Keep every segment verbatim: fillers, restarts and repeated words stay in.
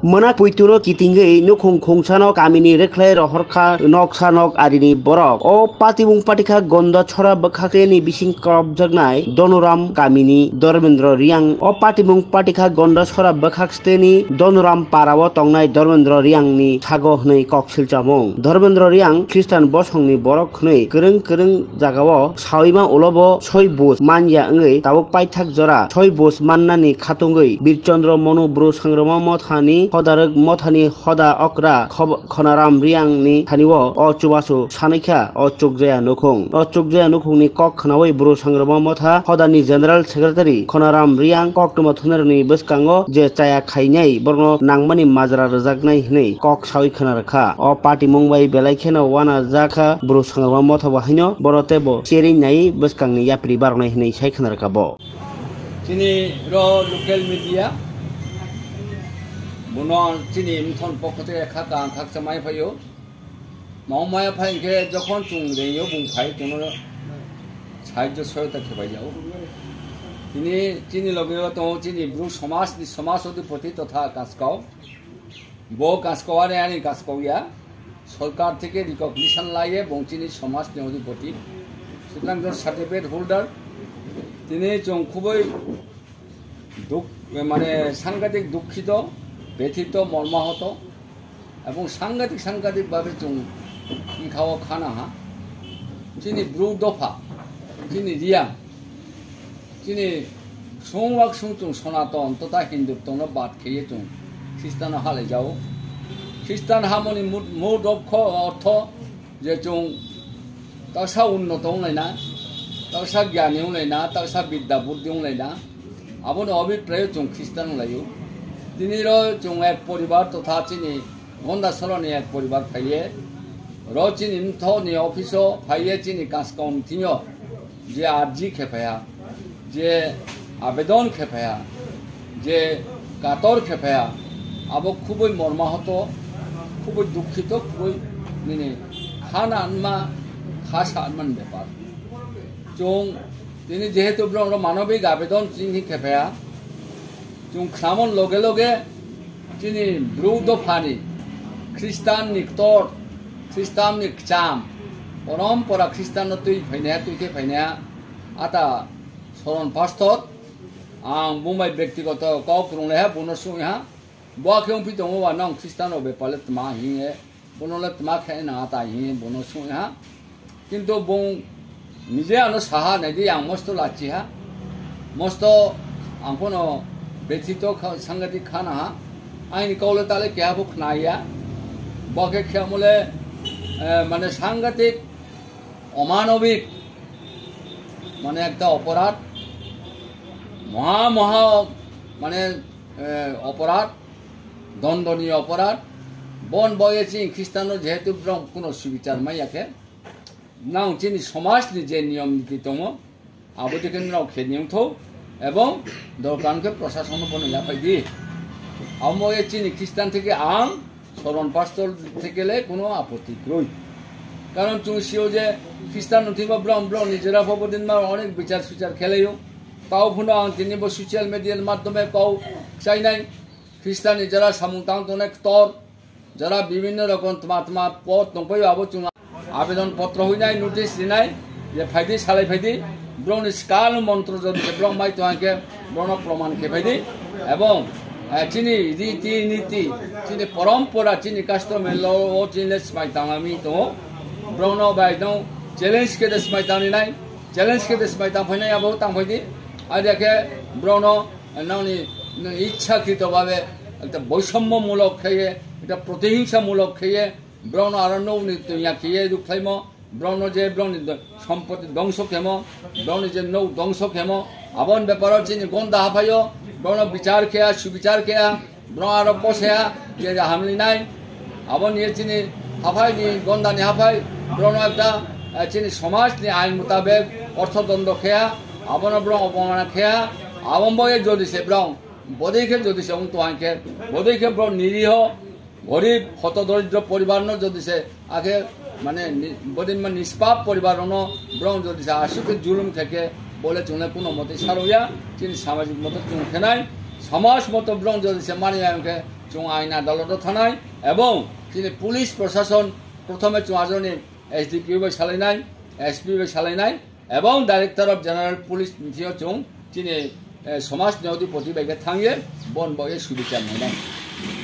Mwnak puitwno kitingwi nukhung khungsano kamini rwkhlai rohorkha noksa nok arini borok. O patimung patikha Gonda Chora bwkhakni bising kwrwpjaknai Donoram kamini Dharmendra Riang. O patimung patikha Gonda Chora bwkhak steni Donoram parao tongnai Dharmendra Riangni sago hwnwi kok silchamung. Dharmendra Riang Khristan bosongni borok hwnwi kwrwng kwrwng jagao sawima ulobo soi bus manya wngwi tabuk paithak jora soi bus mannani khatungwi Birchandra Manu Bru Sangrama Mothani hodarwk mothani hoda okra khob-, Khonaram Riangni thani-o o chubachu sanwi kha o chukjaya nukhung. O chukjaya nukhungni kok khnaui Bru Sangrama Motha hodani General Secretary Khonaram Riang koktwma thungnarokni bwskango je chaya khainai borokno nangmani majra rwjaknai hwnwi kok saui khna rwkha. O patimung bai belai kheno uanajakha Bru Sangrama Motha bo haino boro teibo cherwi nai bwskangni yapri baroknai hwnwi sai khna rwkha bo. Chini ro local media, bono chini mthon pokho te kha kaham khaksa mai phaio. Mao maya phai hwnkhe jokhon chwng rengyo bung phai chwngno sahajjo soyota khebai jao. Tini chini loge o tongo chini Bru somaj ni somaj odhipoti totha Kaskau. Bo Kaskau ani ani Kaskau ya. Sorkar theke recognition laiye bung chini somaj ni odhipoti. Sutrang jon certificate holder. Tini chwng khubui duk-, mane sangadik dukhito, bethito, mormahoto, ebong sangadik sangadik babe chwng bwkhao khana ha. Chini Bru dopha, chini Riang, chini songwak song chwng Sonaton totha Hinduttono bad kheye chwng Khristano halai jao. Khristan hamoni mut-, mut okho ortho je chwng taksa unnoto wnglaina, taksa gyani wnglaina, taksa bidya buddhi wnglaina, aboni abhiprayo chwng Khristan wnglaio. Tiniro chwng ek poribar totha chini Gonda Soroni ek poribar phaiye, ro chini mthoni office-o phaiye chini Kaskau thingyo je arji khe phaiya, je abedon khe phaiya, je kator khe phaiya, abo khubui mormahoto, khubui dukhito, khubui nini khana anma, khasa anman bepar. Chwng tini jehetu borok manobik abedon chini khe phaiya, chwng khnamon loge loge chini Bru dophani Khristanni ktor, Khristanni kcham, porompora Khristanno twi phainaya, twi khe phainaya, ata Soron Pastor, ang bumbai bektigoto kok rung leha, bono sung ha, bo khe ungpi tongo wa nang Khristanno bepale tma hiye, bono le tma khe nang ata hiye, bono sung ha. Kintu bung nije ano saha naidi ang mosto lachi ha, mosto ang kono bethito kha-, sangati khana ha, aini kaule tale keha bo khnaya, bo khe khe mole, eh, mane sangatik omanobik, mane ekta oporadh, moha moha, mane, eh, oporadh, dondoniyo oporadh, bon boye chini Khristanno jehetu borok kuno subichar maya khe, nang chini somajni je niyom niti tongo, abo dikhe nrok khe niyong tho, ebong dorkar khe prosason bono yaphai di. Amo ye chini Khristan theke ang Soron Pastor theke le kuno apotti kroi. Karon chwng sio je Khristan no thima brom brom ni jera pho bodin ma onek bichar suchar khelaio. Tao phuno ang tini bo social media ni madhyome kau chainai Khristan ni jera samung tang tongnai ktor, jera bibhinno rokom tma tma pod tongpaio abo chwng abedon potro huinai, notice rinai, je phaidi, salai phaidi, borokni skal montro jodi se borok mai tongkha khe, borokno proman khe phaidi, ebong, eh, chini riti niti, chini porompora, chini customary law o chini le smai tanglami tongo, borokno bai no challenge khe de smai tangrinai, challenge khe de smai tang phainai abo tang phaidi, adia khe borokno nangni, nangni ichchakrito babe ekta boisommomulok kheye, ekta protihingsamulok kheye, borokno aro nokni twiya khiye rukhlaimo, borokno je borokni do-, sompoti dongso khemo, borokni je nok dongso khemo, aboni beparo chini gonda haphaio, borokno bichar kheya, subichar kheya, borok aro koseya, je je hamlinai, aboni je chini haphaini, gondani haphai, borokno ekta, eh, chini somajni ain mutabek orthodondo kheya, abono borok obongana kheya, aboni bo je jodi se borok, bodei khe jodi se wng tong khe, bodei khe borok niriho, gorib, hoto doridro poribar no jodi se akhe mane ni-, bodin ma nispap poribar no borok jodi se asuk khe julum khe khe bole chungle kuno mote saroya, chini samajik mote chung khenai, samaj mote borok jodi se mani ya khe Chwng ain adaloto thanai ebong chini police prosason prothome chwng ajoni S D P O bai salainai, S P bai salainai ebong Director of General Police ni thio chwng chini, eh, somaj ni odhipoti bai khe thangye bon bo ye subichar nainai.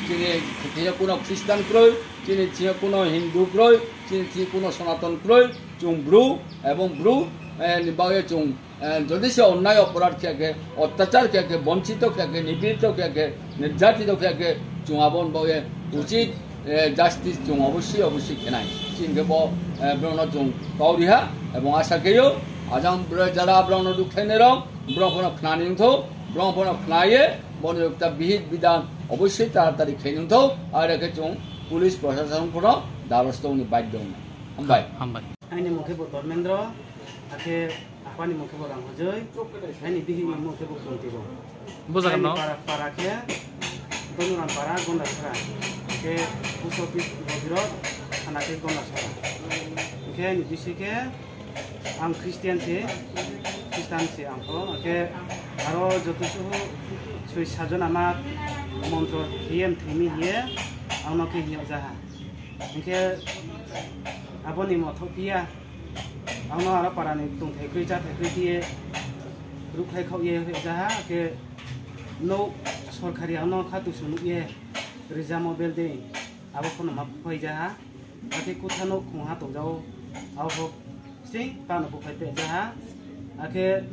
Chini thio kuno Christian kroi, chini thio kuno Hindu kroi, chini thio kuno Sanatan kroi, chwng Bru ebong Bru, eh, ni bagwi chwng Eh, jodi se onnai oporad khe khe, otyachar khe khe, bonchito khe khe, nipirito khe khe, nirjatito khe khe, chwng aboni bagwi uchit, eh, justice chwng obossoi obossoi khenai. Chini khe bo, eh, borokno chwng kauriha ebong asa kheyo, ajang bwrwi jara borokno duk khlainai rok, borok phano khnani wngtho, borok phano khnaye, boni ekta bihik bidhan obossoi taratari khaini wngtho, are khe chwng police prosason phano darosto wngni badhyo wngnai. Hambai. Hambai. Aini mung khe bo Dharmendra, hakhe Apani mung khe bo Rang Hojoi, aini bihikni mung khe bo Kunti bo. Bujagan no? Aini para, para khe Donuram para Gondasara. Khe post office Bogirot, thana khe Gondasara. Khe aini bisi khe ang Christian se, Christian se ang pho. Khe aro joto suhu soi sajon ama montro hiyem thimi hiye ang no khe hiyok jaha. Hinkhe aboni mothok phiya. Ang no aro para ni tongthai kwrwi chathai kwrwi phiye rukhlai khok ye jaha khe no sorkari ang no kha tusu nuk ye rija mobile de abo phano ma phai jaha. Akhe kutha no khungha tongjao abo sing pano bukhai pe jaha. Akhe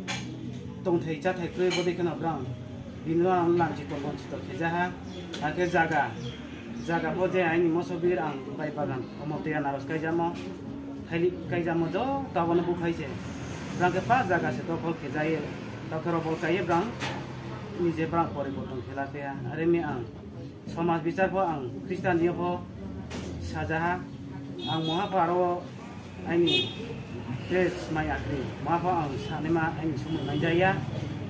tongthai chathai kwrwi bodei kheno brang bini no ang lanchi tong bonchi tong khe jaha. Akhe jaga, jaga bo je aini moso bir ang bai bagan omo tei anaros kaijamo, thaili kaijamo joto abono bukhai se. Brang khe pa jaga se dokhol khe jaiye, dokhol rok bol kaiye brang nije brang poriborton khe la khe ya. Are mi ang somaj bichar pho ang Christian yo pho sajaha. Ang moha pho aro aini dress mai akri moha pho ang sanima aini somoi manjaya,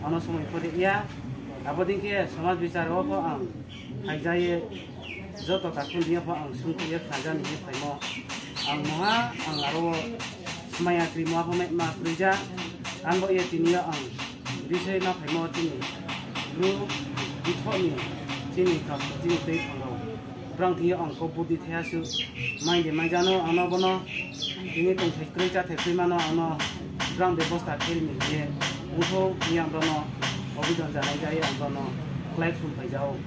ano somoi pho ya. Abo din khe somaj bichar o pho ang phaijaiye, joto takhun niya pho ang sungkhuye khnajani hinwi phaimo. Ang moha ang aro maya krimo abo ma, ma krija. Ang bo ye tini ang bisoi ma phaimo chini bru bithokni chini kap chini tei thangro. Brang tini ang kok budi thaya su mai de mai jano ano bono tini tongthai kroi chathai kroi mano ano brang bebosta khe ni ye utho ni ang bono obidan janai jai ang bono klai phun phai jao.